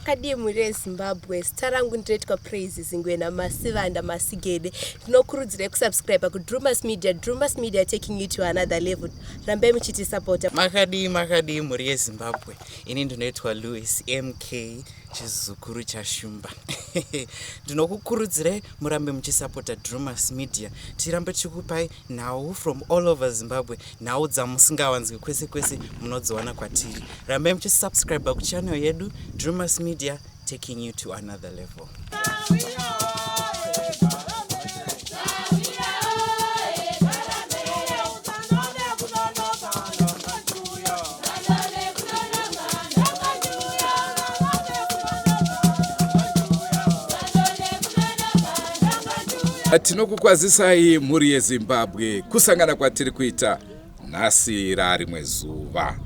Makadii mhuri yeZimbabwe, zita rangu ndinoitwa Praise Zingwena Masivanda Masigede. Ndinokurudzirai kusubscribe kuDrumas Media, Drumas Media taking you to another level. Rambai muchitisapota. Makadii makadii mhuri yeZimbabwe, ini ndinoitwa Louis MK chizukuru chaShumba. Ndinokukurudzirai murambe muchisapota Drumas Media, tirambe tichikupai nhau from all over Zimbabwe, nhau dzamusingawanzwi kwese kwese munodziwana kwatiri. Rambai muchisubscribe kuchannel yedu Drumas Media, taking you to another level. Tinokukwazisai mhuri yeZimbabwe kusangana kwatiri kuita nhasi rarimwe zuva.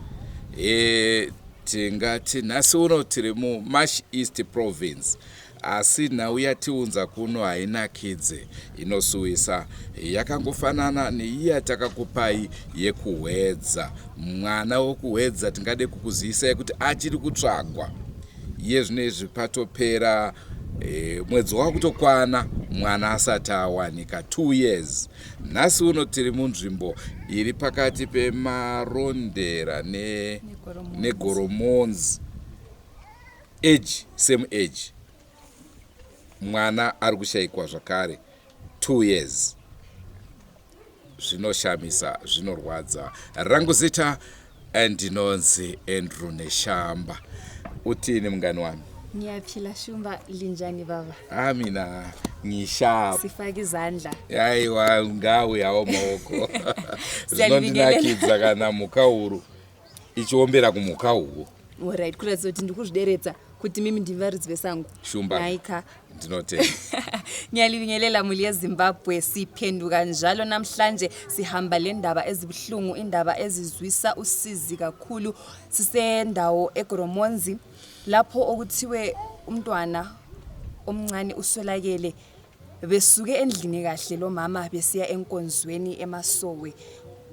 E, tingati nhasi uno tiri muMash East Province asi nhau yatiunza kuno hainakidze, inosuwisa, yakangofanana neiya takakupai yekuHwedza. Mwana wokuHwedza tingade kukuzivisai kuti achiri kutsvagwa. Iye zvino izvi patopera e, mwedzi wakutokwana mwana asati awanika 2 years. Nhasi uno tiri munzvimbo iri pakati peMarondera neGoromonzi. Age same age. Mwana ari kushaikwa zvakare 2 years. Zvinoshamisa, zvinorwadza. Rangu zita ndinonzi Andrew Neshamba. Utini mungani wami? Ngiyaphila Shumba, linjani baba? Ah mina ngishap. Sifake izandla. Aiwa ngawe hawo maoko. Zvinondinakidza kana mhuka huru ichiombera kumhuka huru. Alright, kuratidza kuti ndikuzvideredza kuti mimi ndimi varidzi vesango. Shumba. Nhaika. Ndinotenda. Ngiyalibingelela muli yeZimbabwe siphenduka njalo namhlanje sihamba le ndaba ezibuhlungu indaba ezizwisa usizi kakhulu sisendawo eGoromonzi lapho okuthiwe umntwana omncane uswelakele besuke endlini kahle lo mama besiya enkonzweni emasowe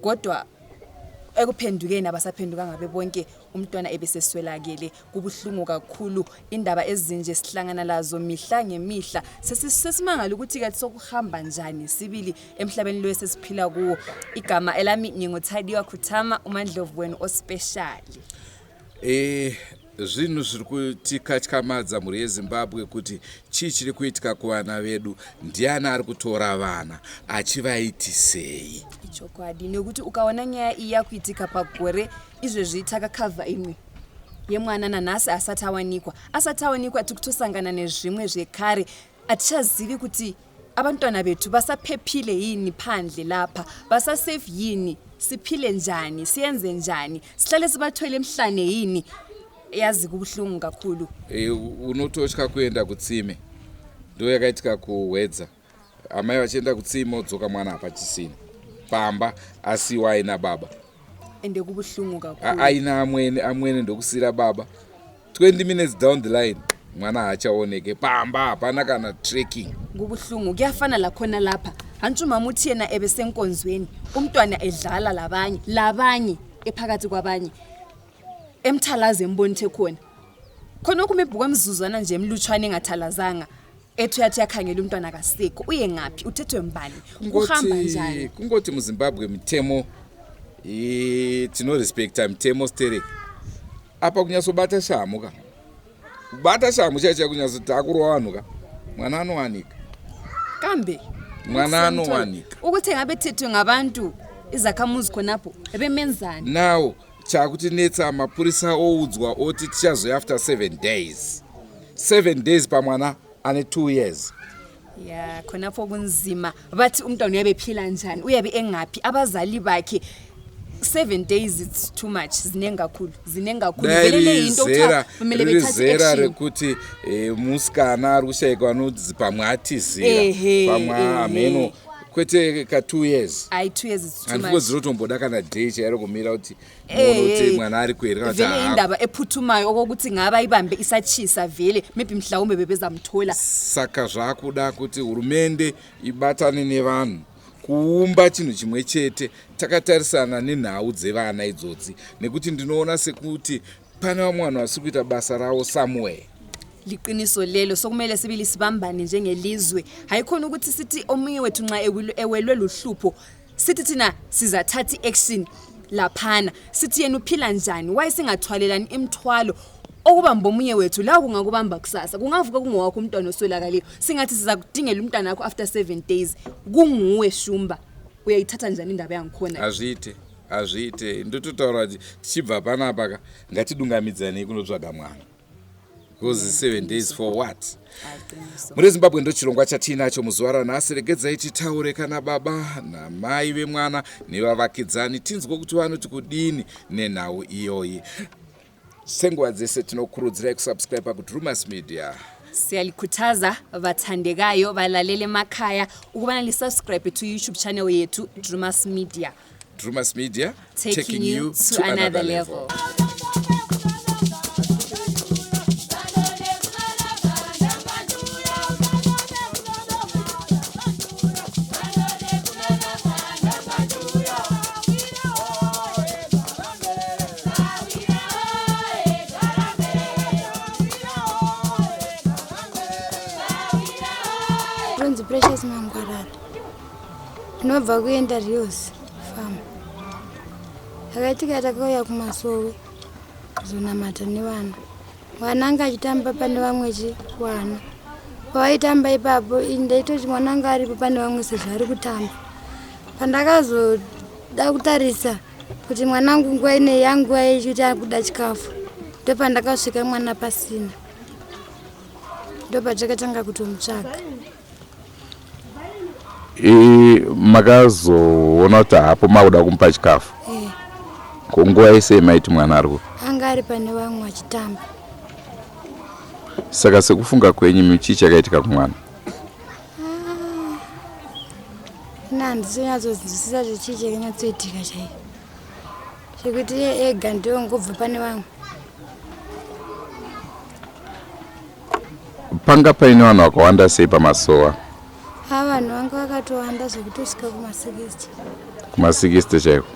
kodwa ekuphendukeni abasaphendukanga bebonke umntwana ebeseswelakele kubuhlungu kakhulu indaba ezinje sihlangana lazo mihla ngemihla sesimangala ukuthi kathi sokuhamba njani sibili emhlabeni lo esesiphila kuwo igama elami nginguthadiwa khuthama umandlovu wenu ospeshali Eh, zvinhu zviri kutikatyamadza mhuri yeZimbabwe kuti chii chiri kuitika kuvana vedu, ndiani ari kutora vana achivaitisei? Ichokwadi nekuti ukaona nyaya iyi yakuitika pagore izvezvi takakavha imwe yemwana nanhasi asati awanikwa asati awanikwa tikutosangana nezvimwe zvekare atichazivi kuti abantwana bethu basaphephile yini phandle lapha basasafe yini siphile njani siyenze njani sihlale sibathwele emhlane yini yazi kubuhlungu kakhulu e, unototya kuenda kutsime ndo yakaitika kuhwedza amai vachienda kutsime odzoka mwana hapachisina pamba asiwa aina baba ende kubuhlungu kakhulu aina amwene amwene ndokusira baba 20 minutes down the line mwana haachaoneke pamba hapana kana tracking kubuhlungu kuyafana lakhona lapha hantshi umama uthi yena ebesenkonzweni umntwana edlala labanye labanye ephakathi kwabanye emthalaze embonithe khona khonokho umebhuku emzuzwana nje emlutshwane engathalazanga ethi uyathi uyakhangela umntwana akasekho uye ngaphi uthethwe mbani kuhamba njani kungoti muzimbabwe mitemo tinorespekta mitemo sterek apa kunyatsobata shamhu ka kubata shamhu chaicho kunyatsoti akurova vanhu ka mwana anowanika kambe mwana anowanika ukuthi ngabe thethwe ngabantu izakhamuzi khonapho bemenzani now chakutinetsa mapurisa oudzwa oti tichazoya after 7 days 7 days pamwana ane 2 years ya khonapho kunzima bathi umntwana uyabe ephila njani uyabe engaphi abazali bakhe 7 days it's too much ziningi kakhulu ziningi kakhulu vele le yinto kuthiwa kumele bethathe zera action rekuti eh, musikana ari kushaikwa anonzi pamwe atizira Ehe, pamwe ehe. hameno kwete ka 2 years hayi 2 years it's too handifunge much dzinotomboda kana day chairo kumira kuti muone kuti Eh, mwana ari kuhere kana kuti vele haako. indaba ephuthumayo okokuthi ngaba ibambe isatshisa vele maybe mhlawumbe bebezamthola saka zvakuda kuti hurumende ibatane nevanhu kuumba chinhu chimwe chete takatarisana nenhau dzevana idzodzi nekuti ndinoona sekuti pane vamwe vanhu vasiri kuita basa ravo somewhere. Liqiniso lelo, sokumele sibili sibambane njengelizwe. Hayikhona ukuthi sithi omunye wethu nxa ewelwe luhlupho sithi thina sizathatha i-action laphana, sithi yena uphila njani, waye singathwalelani imithwalo. Okubamba omunye wethu la kungakubamba kusasa, kungavuka kungowakho umntwana oswelakaliyo. Singathi sizakudingela umntwana wakho after 7 days, kunguwe Shumba. Uyayithatha njani indaba yangikhona? Hazviite, hazviite. Ndototaura kuti tichibva panapa ka, ngatidungamidzanei kunotsvaga mwana. Because 7 days for what? Mune Zimbabwe ndo chirongwa chatiinacho muzuva ranhasi. Regedzai titaure kana baba namai vemwana nevavakidzani, tinzwe kuti vanoti kudini nenhau iyoyi. Senguva dzese tinokurudzirai kusubscribe kuDrumas Media. Siyalikhuthaza bathandekayo balalele emakhaya ukubana lisubscribe to YouTube channel yethu Drumas Media. Drumas Media, taking you to another level. Ndinonzi Precious Mangwarara, ndinobva kuenda Rios Farm. Zvakaitika takauya kumasowe kuzonamata nevana. Mwana anga achitamba pane vamwe chiwana. Pavaitamba ipapo ndaitoti mwana anga aripo pane vamwe sezvo ari kutamba. Pandakazoda kutarisa kuti mwanangu nguva ine yanguva yechiti akuda chikafu, ndopandakasvika mwana pasina, ndopatakatanga kutomutsvaga. Makazoona kuti hapo makuda kumupa chikafu? Ko nguva yese maiti mwana ari kupi? Anga ari pane vamwe achitamba. Saka sekufunga kwenyu chii chakaitika kumwana? Ina handisonyatsonzwisisa kuti chii chakanyatsoitika chaizvo, chekuti iye ega ndiwo ngobva pane vamwe. Panga paine vanhu vakawanda sei pamasowa? Ha, vanhu vanga vakatowanda zvekutosvika kuma60. Kuma60 chaiko?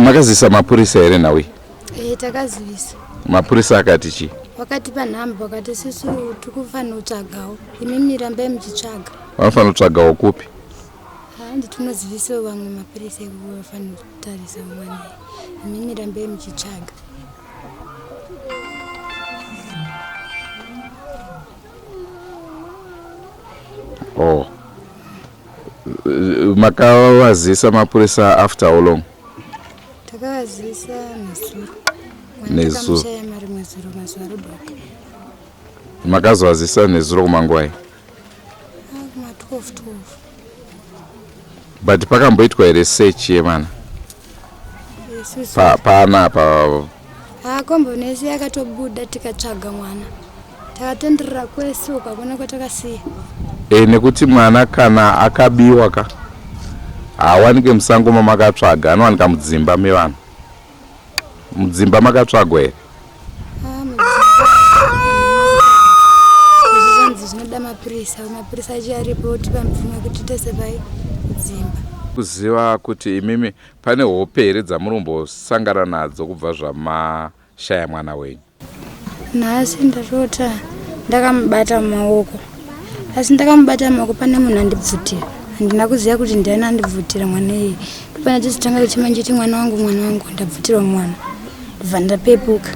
Makazivisa mapurisa here nhau iyi? Takazivisa. Mapurisa akati chii? Wakatipa nhamba, wakati isusu tikufanira kutsvagawo, imimi rambai muchitsvaga. Vanofanira kutsvagawo kupi? Handi tinozivisawo vamwe mapurisa ekuti vafanira kutarisa mwana, imimi rambai muchitsvaga. Oh. Makavazivisa mapurisa after how long? Takavazivisa nezuro. Nezuro. Takamushaya marimwe zuro mazuva rodoka. Makazovazivisa nezuro kumangwai? Kuma 12 12. But pakamboitwa here search yemwana? Isusu Pana pa Komboni yese yakatobuda, tikatsvaga mwana, takatenderera kwese uko, hakuna kwatakasiya. Nekuti mwana kana akabiwa ka, haawanike musango mamakatsvaga, anowanika mudzimba mevanhu. Mudzimba makatsvagwa here? Izvi zvanzi zvinoda mapurisa, mapurisa acho aripo tipa mvumo yekuti tese pai dzimba. Kuziva kuti imimi pane hope here dzamunombosangana nadzo kubva zvamashaya mwana wenyu? Nhasi ndarota ndakamubata mumaoko, asi ndakamubata mumaoko pane munhu andibvutira. Handina kuziva kuti ndiani andibvutira mwana iyeye. Ndopana tichitanga kuchema ndichiti mwana wangu, mwana wangu, ndabvutirwa mwana, ndobva ndapepuka.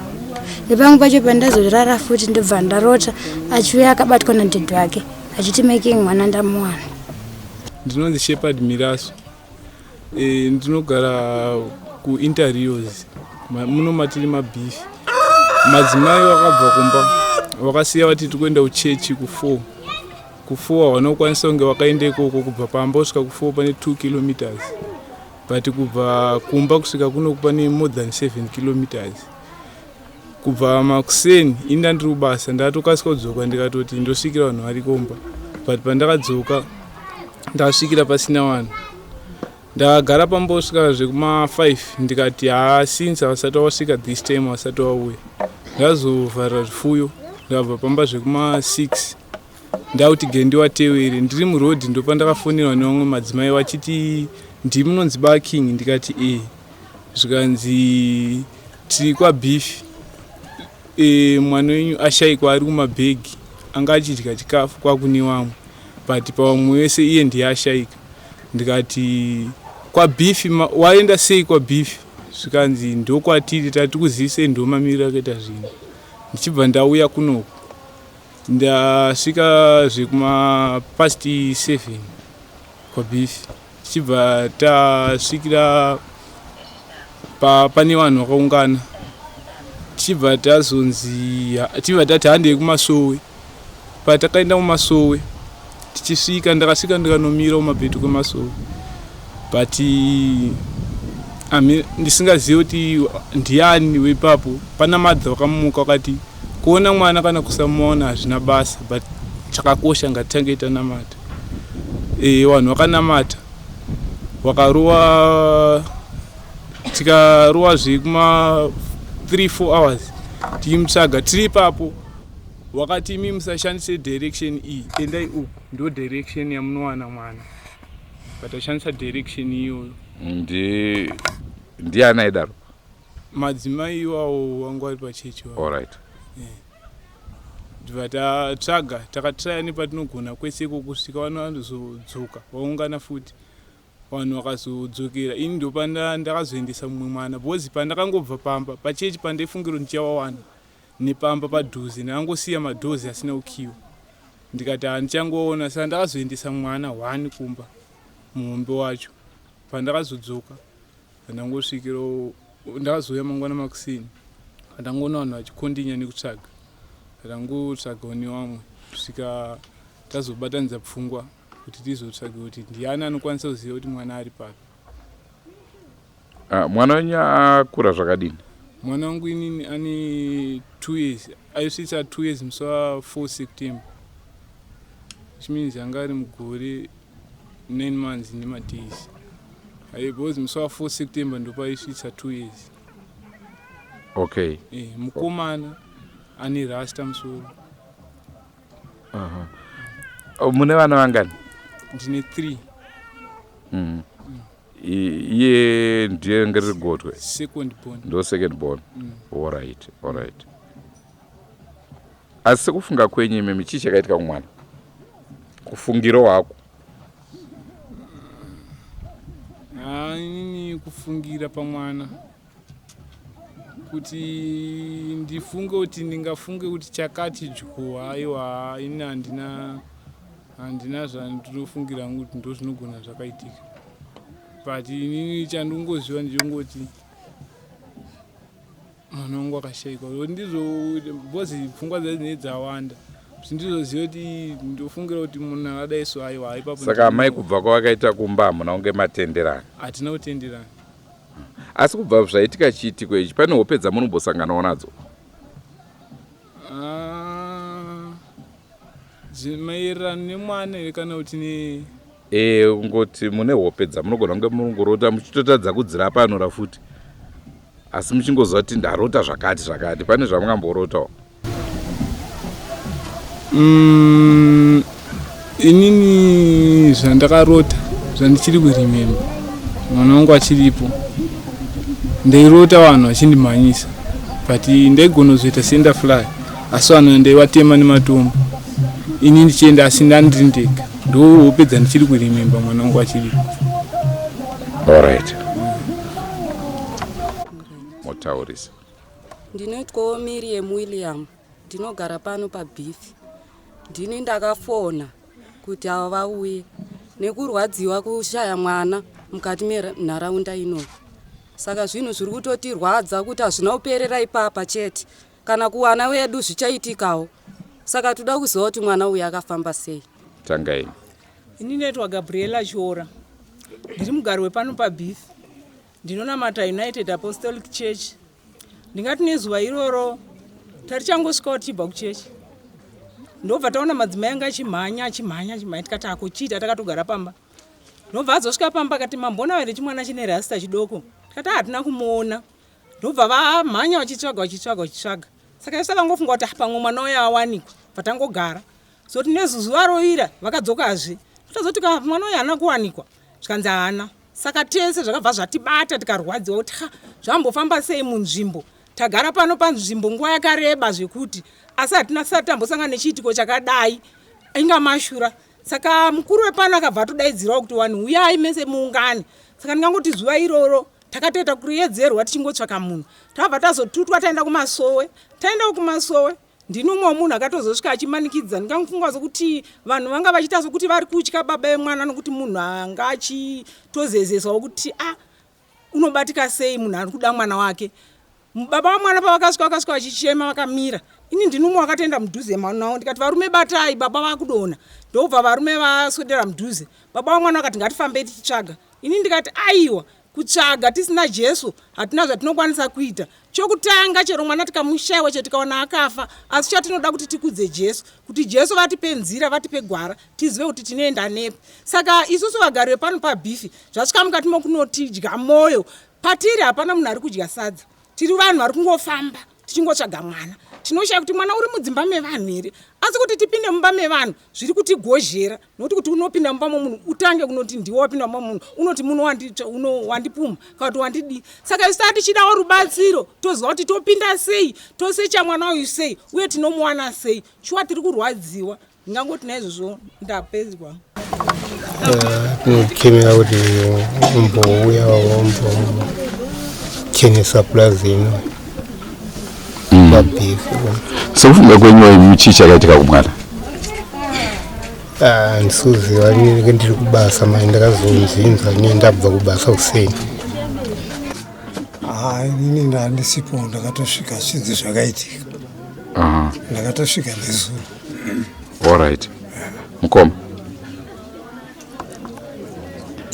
Nepamwe pacho pandazorara futi, ndobva ndarota achiuya akabatwa nadhedhi wake achiti making mwana ndamuwana. Ndinonzi Shepard Miraso. Ndinogara kuInteriors muno matiri mabhifi. Madzimai vakabva kumba vakasiya vati tiri kuenda kuchechi ku4. Ku4 havana kukwanisa kunge vakaenda ikoko. Kubva pamba kusvika ku4 pane 2 kilometers, but kubva kumba kusvika kuno pane more than 7 kilometers. Kubva makuseni ini ndandiri kubasa, ndatokasika kudzoka, ndikatoti ndosvikira vanhu vari kumba, but pandakadzoka ndasvikira pasina vanhu. Ndakagara pambosvika zvekuma5, ndikati haa, since vasati vasvika this time, vasati vauya, ndazovharira zvifuyo. Ndabva pamba zvekuma6. Ndakuti ge ndiwatewere ndiri muroad ndopandakafonerwa nevamwe madzimai vachiti ndimi munonzi baking ndikati e zvikanzi tiri kwabeef e, mwana wenyu ashaikwa ari kumabhegi anga achidya chikafu kwakune vamwe but pavamwe vese iye ndiye ashaika ndikati kwabeef waenda sei kwabeef zvikanzi ndokwatiri tati kuzivisei ndomamiriro akaita zvinhu ndichibva ndauya kunoku Ndasvika zvekuma past 7 kwaBeef tichibva tasvikira pa, pane vanhu vakaungana tichibva tazonzi tichibva tati handei kumasowe patakaenda kumasowe tichisvika ndakasvika ndikanomira kumapeto kwemasowe but ndisingazive kuti ndiani weipapo pana madha vakamuka vakati Kuona mwana kana kusamuona hazvina basa but chakakosha ngatitange tanamata. E, vanhu vakanamata vakarova tikarova zvekuma 3 4 hours tichimutsvaga tiri ipapo wakati imi musashandise direction iyi endai uku ndo direction yamunowana mwana but ashandisa direction iyoyo ndi ndiani aidaro Madzimai iwawo wangu ari pachechi wawo. Alright. Yeah. Ndibva tatsvaga takatraya nepatinogona kwese iko kusvika vanhu vanozodzoka vaungana futi vanhu vakazodzokera ini ndopanda ndakazoendesa mumwe mwana because pandakangobva pamba pachechi pandaifungira ndichawawana nepamba padhuze ndakangosiya madhozi asina kukiwa ndikati handichangoona saka ndakazoendesa mwana one kumba muhombe wacho pandakazodzoka Pandangosvikiro ndakazouya mangwana makuseni pandangoona vanhu vachikondinya nekutsvaga ndangotsvagawo nevamwe kusvika tazobatanidza pfungwa kuti tizotsvage kuti ndiani anokwanisa kuziva kuti mwana ari papi. Ah, mwana wenyu akura zvakadini? Mwana wangu inini ane 2 years, aisvitsa 2 years musi wa 4 September which means anga ari mugore 9 months nemadays aye because musi wa 4 September ndopaisvitsa 2 years. Okay. Eh, mukomana ane rasta musoro. Uh-huh. Oh, mune vana vangani? Ndine 3. Mm. Iye ndiye ngeriri gotwe. Second born. Ndo second born. Mm. All right, all right. Asi sekufunga kwenyu imimi chii chakaitika kumwana? Kufungiro wako. Ah, inini kufungira pamwana kuti ndifunge kuti ndingafunge kuti chakati dyo aiwa ini handina handina zvandinofungira hangu kuti ndozvinogona zvakaitika but inini chandingoziva ndechongoti Mwana wangu akashaikwa ndizvo because pfungwa dzacho dzawanda kuti ndizoziva kuti ndofungira kuti munhu akadai so aiwa ipapo. Saka amai kubva kwavakaita kumba hamuna kunge matenderana? Hatina kutenderana. Asi kubva zvaitika chiitiko ichi pane hope dzamunombosanganawo nadzo? Ah, maererano nemwana here kana kuti ne e kungoti mune hope dzamunogona kunge murongorota muchitotadza kudzirapanura futi asi muchingoziva kuti ndarota zvakati zvakati pane zvamungamborotawo mm, inini zvandakarota zvandichiri kuremember mwana wangu achiripo ndairota vanhu vachindimhanyisa but ndaigona kuzoita senda fly asi vanhu ndaivatema nematombo ini ndichienda asi ndandiri ndega ndohope dzandichiri kuremember mwana wangu achiripo Alright. Motaurisa. Ndinoitwawo Miriam William ndinogara pano paBeef. Ndini ndakafona kuti ava vauye nekurwadziwa kushaya mwana mukati menharaunda ino. Saka zvinhu zviri kutotirwadza kuti hazvina kuperera ipapa chete, kana kuwana wedu zvichaitikawo. Saka toda kuziva kuti mwana uyu akafamba sei. Tangai. Ini ndinoitwa Gabriela Chiora. Ndiri mugari wepano paBeef. Ndinonamata United Apostolic Church. Ndingati nezuva iroro tarichangosvikawo tichibva kuchechi. Ndobva taona madzimai anga achimhanya achimhanya achimhanya tikati akuchiita takatogara pamba. Ndobva azosvika pamba akati mamboona here chimwana chine rasta chidoko. Tikati hatina kumuona. Ndobva vamhanya vachitsvaga vachitsvaga vachitsvaga. Saka isu takangofunga kuti ah, pamwe mwana uya awanikwa. Bva tangogara. Zoti nezuzuva roira vakadzokazve. Tozoti ka mwana uyu haana kuwanikwa. Zvikanzi haana. Saka tese zvakabva zvatibata tikarwadziwa kuti ha zvambofamba sei munzvimbo. Tagara pano panzvimbo nguva yakareba zvekuti asi hatina tisati tambosangana nechiitiko chakadai. Inga mashura. Saka mukuru wepano akabva atodaidzirawo kuti vanhu huyai mese muungane. Saka ndingangoti zuva iroro takatoita kuriyedzerwa tichingotsvaka munhu. Takabva tazotutwa taenda kumasowe. Taendawo kumasowe ndini umwe wemunhu akatozosvika achimanikidza ndingangofunga sokuti vanhu vanga vachiita sokuti vari kutya baba vemwana nokuti munhu anga achitozezesawo kuti a ah, unobatika sei munhu ari kuda mwana wake baba vamwana pavakasvika vakasvika vachichema vakamira ini ndini umwe wakatoenda mudhuze manawo ndikati varume batai baba vakudonha ndobva varume vaswedera mudhuze baba vamwana vakati ngatifambei tichitsvaga ini ndikati aiwa Kutsvaga tisina Jesu hatina zvatinokwanisa kuita. Chokutanga chero mwana tikamushaiwa chero tikawana akafa asi chatinoda kuti tikudze Jesu kuti Jesu vatipe nzira vatipe gwara tizive kuti tinoenda nepi. Saka isusu vagari vepano paBhifi zvasvika mukati mokunotidya moyo patiri hapana munhu ari kudya sadza. Tiri vanhu vari kungofamba tichingotsvaga mwana. Tinoshaya kuti mwana uri mudzimba mevanhu here asi kuti tipinde mumba mevanhu zviri kutigozhera nokuti kuti unopinda mumba momunhu utange kunoti ndiwe wapinda mumba momunhu unoti muno wandipumha kana kuti wandidii saka isu taa tichidawo rubatsiro toziva kuti topinda sei tosecha mwana uyu sei uye tinomuwana sei shuwa tiri kurwadziwa ndingangoti naizvozvo ndapedzwa tinochemera kuti umbouya umbochenesa purazi ino pabhifi Sekufunga kwenyu imi chii chakaitika kumwana? Ah, handisi kuziva ndinenge ndiri kubasa mai ndakazonzinza ini ndabva kubasa kuseni. Ah, inini ndandisipo ndakatosvika zvinzi zvakaitika. Ndakatosvika nezuro. All right. Mukoma.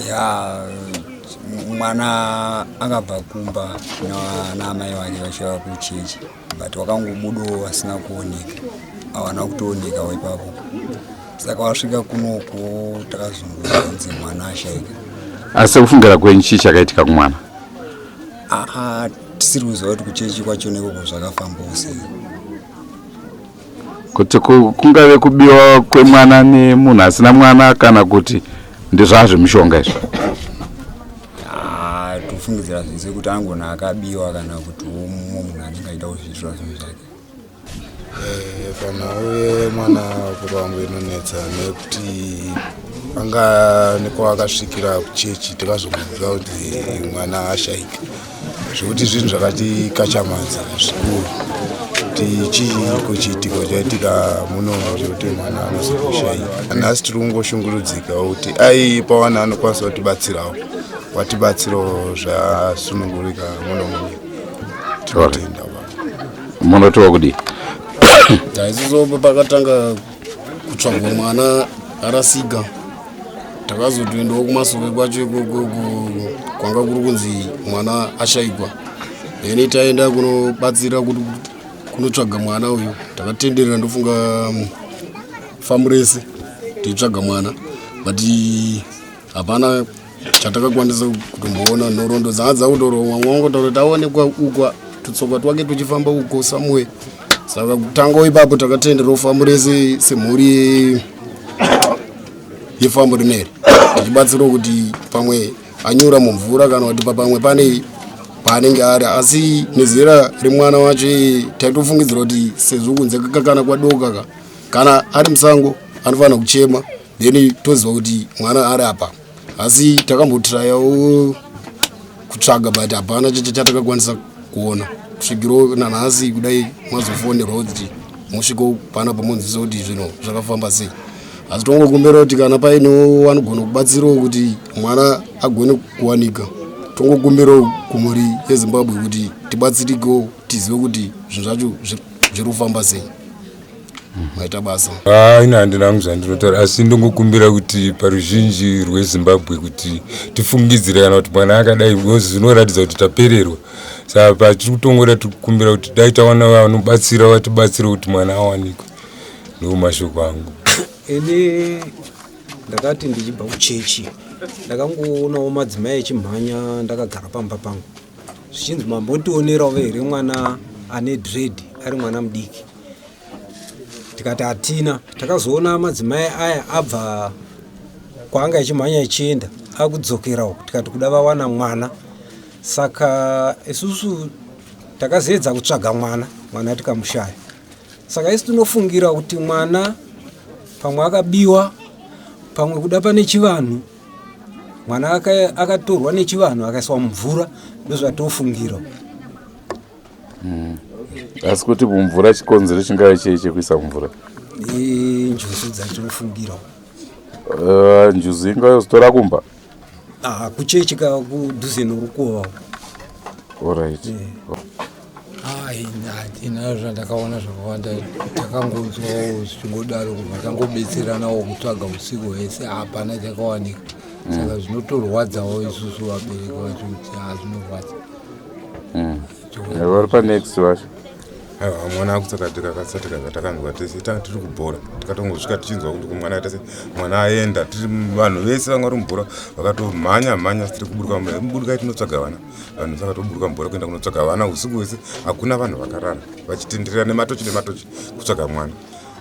Ya mwana akabva kumba naamai vake vachiva kuchechi but wakangobudawo vasina kuoneka hawana kutoonekawo ipapo saka wasvika kunoku takazongonzi mwana ashaika. Asi sekufungira kwenyu chii chakaitika kumwana? Aa tisiri kuziva kuti kuchechi kwacho nekoko zvakafambawo sei. Kuti kungave kubiwa kwemwana nemunhu asina mwana kana kuti ndezvazvemishonga izvi? Ah, tofungidzira zvese kuti angona akabiwa kana kuti mumwe munhu anenge aida kuzviitira zvinhu zvake. Eh, panhau yemwana kuri wangu inonetsa nekuti anga nekwakasvikira kuchechi tikazomuziva kuti mwana ashaika zvekuti zvinhu zvakatikachamadza zvikuru kuti chiiko chiitiko chaitika muno zvekuti mwana anozoshaika nhasi tiri kungoshungurudzikawo kuti ai pawana anokwanisa kutibatsirawo watibatsirawo zvasunungurika muno munyika tinotenda. Munotiwa kudii? Isusu pakatanga kutsvagwa mwana arasika takazotoendawo kumasowe kwacho ikoko kwanga kuri kunzi mwana ashaikwa then taenda kunobatsira kunotsvaga mwana uyu takatenderera ndofunga famu rese tichitsvaga mwana but hapana chatakakwanisa kutomboona nhoroondo dzanga dzakutorwa vamwe vangotaura kuti aonekwa ukwa tutsoka twake tuchifamba uko somewhere saka kutangawo ipapo takatenderawo famu rese semhuri yefamu rineri tichibatsirawo kuti pamwe anyura mumvura kana kuti pamwe pane paanenge ari asi nezera remwana wacho taitofungidzira kuti sezvo kunze kakana kwadoka ka kana ari musango anofanira kuchema then toziva kuti mwana ari apa asi takambotrayawo kutsvaga but hapana chatakakwanisa kuona kusvikiro nanhasi kudai mazofonerwa kuti musviko pana pamonzwisa kuti zvinhu zvakafamba sei asi tongokumbira kuti kana painewo vanogona kubatsirawo kuti mwana agone kuwanika tongokumbirawo kumhuri yezimbabwe kuti tibatsirikewo tizive kuti zvinhu zvacho zviri kufamba sei maita basa. Ini handina hangu zvandinotaura asi ndongokumbira kuti paruzhinji rweZimbabwe kuti tifungidzire kana kuti mwana akadai because zvinoratidza kuti tapererwa saka patiri kutongoda tiri kukumbira kuti dai tawana vanobatsira vatibatsire kuti mwana awanikwe ndo mashoko angu. Ini ndakati ndichibva kuchechi ndakangoonawo madzimai echimhanya ndakagara pamba pangu zvichinzi mambotionerawo here mwana ane dread ari mwana mudiki. Tikati hatina. Takazoona madzimai aya abva kwaanga achimhanya achienda akudzokera uku, tikati kuda vawana mwana. Saka isusu takazeedza kutsvaga mwana, mwana tikamushaya. Saka isu tinofungira kuti mwana pamwe akabiwa, pamwe kuda pane chivanhu, mwana akatorwa nechivanhu akaiswa mumvura, ndozvatofungira. Asi kuti mumvura chikonzero chingave chei chekuisa mumvura? Njuzu dzatinofungira. Njuzu ingave kuzotora kumba? Ah, kuchechi ka kudhuze norukova. Alright. Ai, hatina zvandakaona zvakawanda, takangonzwawo zvichingodaro kubva tangobetseranawo kutsvaga usiku hwese, hapana chakawanika. Saka zvinotorwadzawo isusu vabereki vacho kuti zvinorwadza. Vari panext vacho. Aiwa, mwana akutsakatika akatsatika zvatakanzwa tese tanga tiri kubhora, tikatongosvika tichinzwa kuti mwana aita se mwana aenda. Tiri vanhu vese vanga vari mubhora vakatomhanya mhanya, tiri kuburuka muburukai tinotsvaga vana. Vanhu vakatoburuka mubhora kuenda kunotsvaga vana usiku hwese, hakuna vanhu vakarara vachitenderera nematochi nematochi kutsvaga mwana.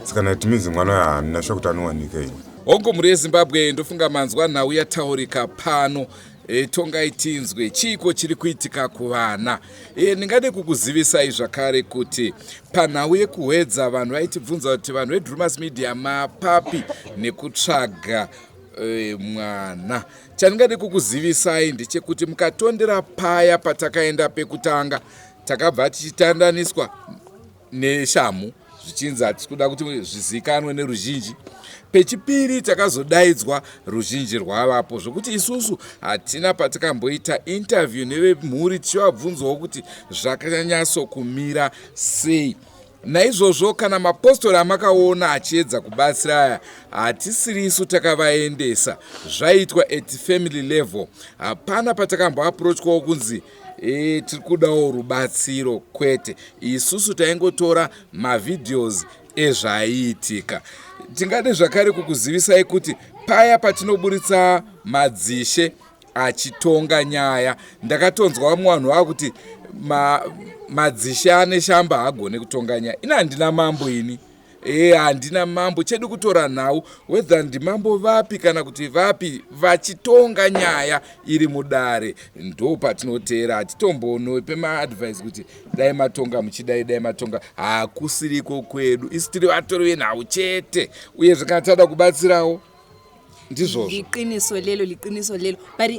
Saka it means mwana uyo handina sure kuti anowanika ini. Hongu, mhuri yeZimbabwe, ndofunga manzwa nhau yataurika pano. Tongai tinzwe chiiko chiri kuitika kuvana. Ndingade kukuzivisai zvakare kuti panhau yekuhwedza vanhu vaitibvunza kuti vanhu veDrumas Media mapapi nekutsvaga mwana. Chandingade kukuzivisai ndechekuti mukatondera paya patakaenda pekutanga, takabva tichitandaniswa neshamhu zvichinzi hatisi kuda kuti zvizikanwe neruzhinji. Pechipiri takazodaidzwa ruzhinji rwavapo, zvokuti isusu hatina patikamboita interview nevemhuri tichivabvunzawo kuti zvakanyatsokumira sei. Naizvozvo kana mapostori amakaona achiedza kubatsira aya, hatisirisu takavaendesa, zvaitwa at family level. Hapana patakamboaprochwawo kunzi tiri kudawo rubatsiro, kwete. Isusu taingotora mavideos ezvaiitika. Tingade zvakare kukuzivisai kuti paya patinoburitsa madzishe achitonga nyaya, ndakatonzwa vamwe vanhu vava kuti madzishe ane shamba haagone kutonga nyaya. Ini handina mambo ini. Handina mambo, chedu kutora nhau, whether ndimambo vapi kana kuti vapi vachitonga nyaya iri mudare, ndo patinoteera. Hatitombonope maadvice kuti dai matonga muchidai, dai matonga, hakusiriko kwedu. Isu tiri vatori venhau chete, uyezve kana tada kubatsirawo ndizvozvo. Liqiniso lelo, liqiniso lelo, but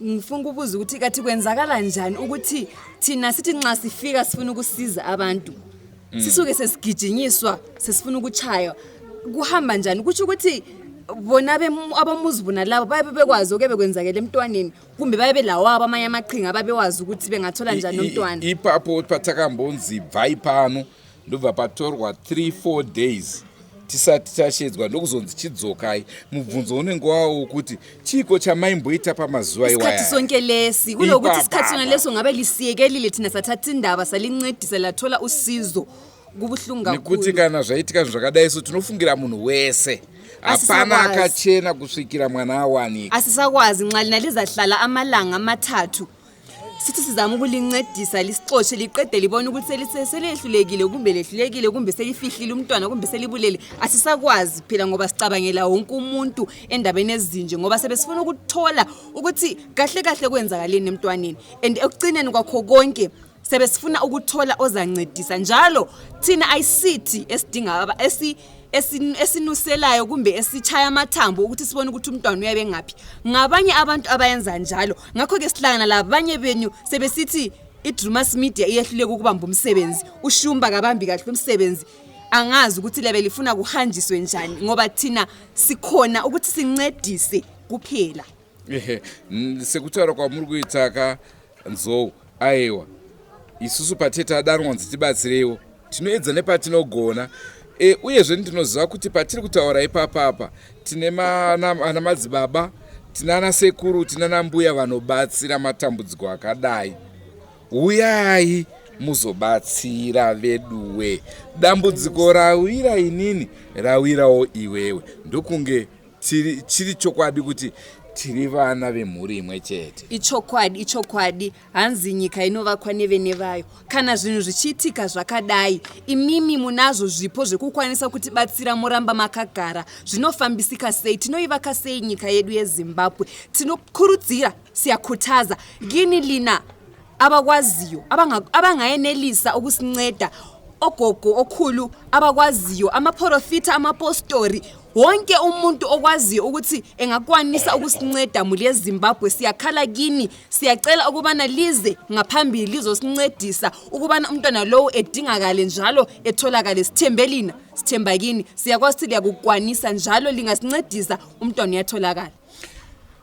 ngifuna ukubuza ukuthi kathi kwenzakala njani ukuthi thina sithi nxa sifika sifuna ukusiza abantu, sisuke sesigijinyiswa, sesifuna ukuchaywa? Kuhamba njani? Kutsho ukuthi bona abamuzi bona labo bayabe bekwazi okuyabe kwenzakele emntwaneni, kumbe bayabe lawabo amanye amaqhinga ababewazi ukuthi bengathola njani umntwana? Ipapo patakambonzi bvai pano, ndobva patorwa 3-4 days tisati tashedzwa, ndokuzonzi chidzokai. Mubvunzo unenge wawo wokuti chiiko chamaimboita pamazuva isikhathi iwaya? Sonke lesi kulokuthi Ipapa. Isikhathi sona leso ngabe lisiyekelile, thina sathatha indaba, salincedisa, lathola usizo. Kubuhlungu Nekuti kakhulu. kana zvaitika zvinhu zvakadai so, tinofungira munhu wese, hapana Asisakwazi. akachena kusvikira mwana awanika. Asisakwazi nxa lina lizahlala amalanga 3 sithi sizama ukulincedisa, lisixotshe, liqede libone ukuthi selehlulekile kumbe lehlulekile kumbe selifihlile umntwana kumbe selibulele. Asisakwazi phela, ngoba sicabangela wonke umuntu endabeni ezinje, ngoba sebesifuna ukuthola ukuthi kahle kahle kwenzakaleni emntwaneni, and ekucineni kwakho konke sebesifuna ukuthola ozancedisa njalo. Thina ayisithi esidinga esinuselayo kumbe esitshaya amathambo ukuthi sibone ukuthi umntwana uyabe ngaphi, ngabanye abantu abayenza njalo. Ngakho-ke sihlangana labanye benyu sebesithi iDrumas Media iyehluleka ukubamba umsebenzi, uShumba kabambi kahle umsebenzi. Angazi ukuthi lebe lifuna kuhanjiswe njani, ngoba thina sikhona ukuthi sincedise kuphela. Ehe, sekutaura kwamuri kuita ka Nzou, aiwa, isusu patete adanwa kunzi tibatsireiwo, tinoedza nepatinogona. Uyezve ndinoziva kuti patiri kutaura ipapapa tine ana madzibaba, tina ana sekuru, tina nambuya vanobatsira matambudziko akadai. Uyai muzobatsira veduwe. Dambudziko rawira inini rawirawo iwewe, ndokunge chiri chokwadi kuti Tiri vana vemhuri imwe chete. Ichokwadi, ichokwadi. Hanzi nyika inovakwa nevene vayo. Kana zvinhu zvichiitika zvakadai, imimi munazvo zvipo zvekukwanisa kutibatsira moramba makagara. Zvinofambisika sei? Tinoivaka sei nyika yedu yeZimbabwe? Tinokurudzira, siyakhuthaza kini lina abakwaziyo abangayenelisa ukusinceda ogogo okhulu abakwaziyo amaprofita amapostori wonke umuntu okwaziyo ukuthi engakwanisa ukusinceda muli yezimbabwe siyakhala kini siyacela ukubana lize ngaphambili lizosincedisa ukubana umntwana lowo edingakale njalo etholakale sithembe lina sithemba kini siyakwazi ukuthi liyakukwanisa njalo lingasincedisa umntwana uyatholakala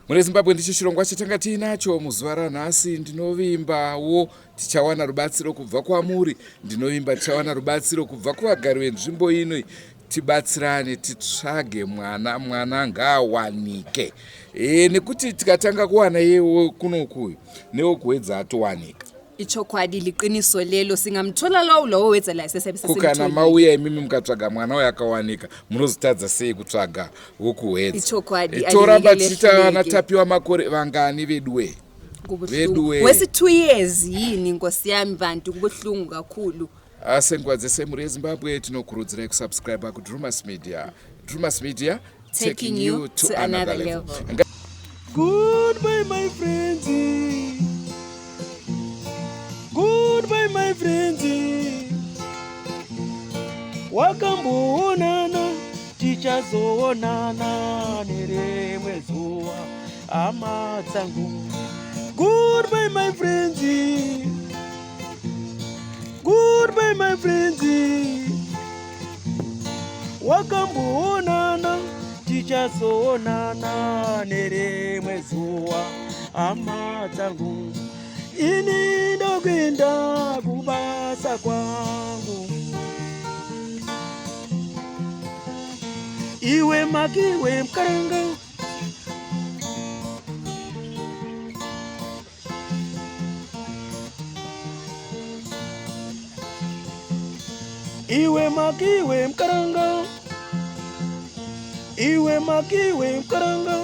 Mune Zimbabwe ndicho chirongwa chatanga tiinacho muzuva ranhasi. Ndinovimbawo tichawana rubatsiro kubva kwamuri. Ndinovimba tichawana rubatsiro kubva kuvagari venzvimbo ino. Tibatsirane titsvage mwana, mwana ngaawanike. E, nekuti tikatanga kuwana iye kunokuyu newokuwedza atowanika. Ichokwadi liqiniso lelo singamthola lowo lowo wedza la sesabe Ko kana mauya imimi mukatsvaga mwana uyo akawanika munozotadza sei kutsvaga wokuhwedza? Ichokwadi, Eh, toramba alingeke tichiita vana lehluleke. Tapiwa Makore vangani veduwe? Veduwe. Wesi 2 years yini nkosi yami bantu kubuhlungu kakhulu. Ah, Senguva dzese mhuri yeZimbabwe tinokurudzirai kusubscribe kuDrumas Media. Drumas Media Taking you to another level. Goodbye, my friends. Goodbye, my friends. Wakamboonana, tichazoonana nerimwe zuva, hama dzangu. Goodbye, my friends. Goodbye, my friends. Wakamboonana, tichazoonana nerimwe zuva, hama dzangu. Ini ndokuenda kubasa kwangu. Iwe makiwe mkaranga. Iwe makiwe mkaranga. Iwe makiwe mkaranga.